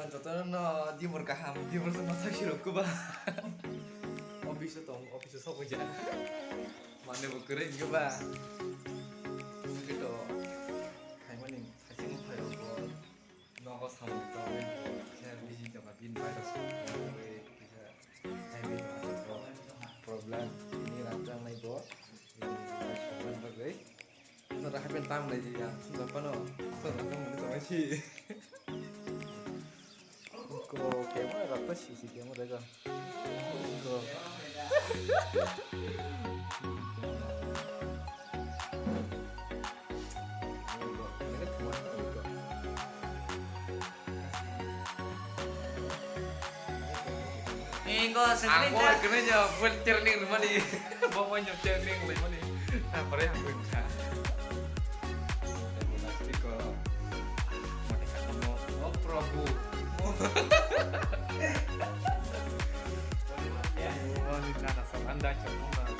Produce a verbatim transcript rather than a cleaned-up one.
Jotono no dibor kaham, dibor se masa sirok kuba. Office o tong, office o sokoi ja. Mane bo kwrwi hinkhe ba. Hinkhe to khaimani thaising phairok bo nogo samung tangwi bo khe busy tongkha, bini bairok samung tangwi kisa khaimani tongkha, problem tini rang changnai bo. Bini bai sokna bagwi. Sora hapen tam lai ya, sora pano, sora pano mani tongwi si. Ko camera rok to sisi camera rok. Ko. Ego Ang secretary ko da. Kena ja full training rumani. Bawa nyam training lai mani. Apa ya aku. Oh, Prabhu. Oh, ini nana sa anda cakap.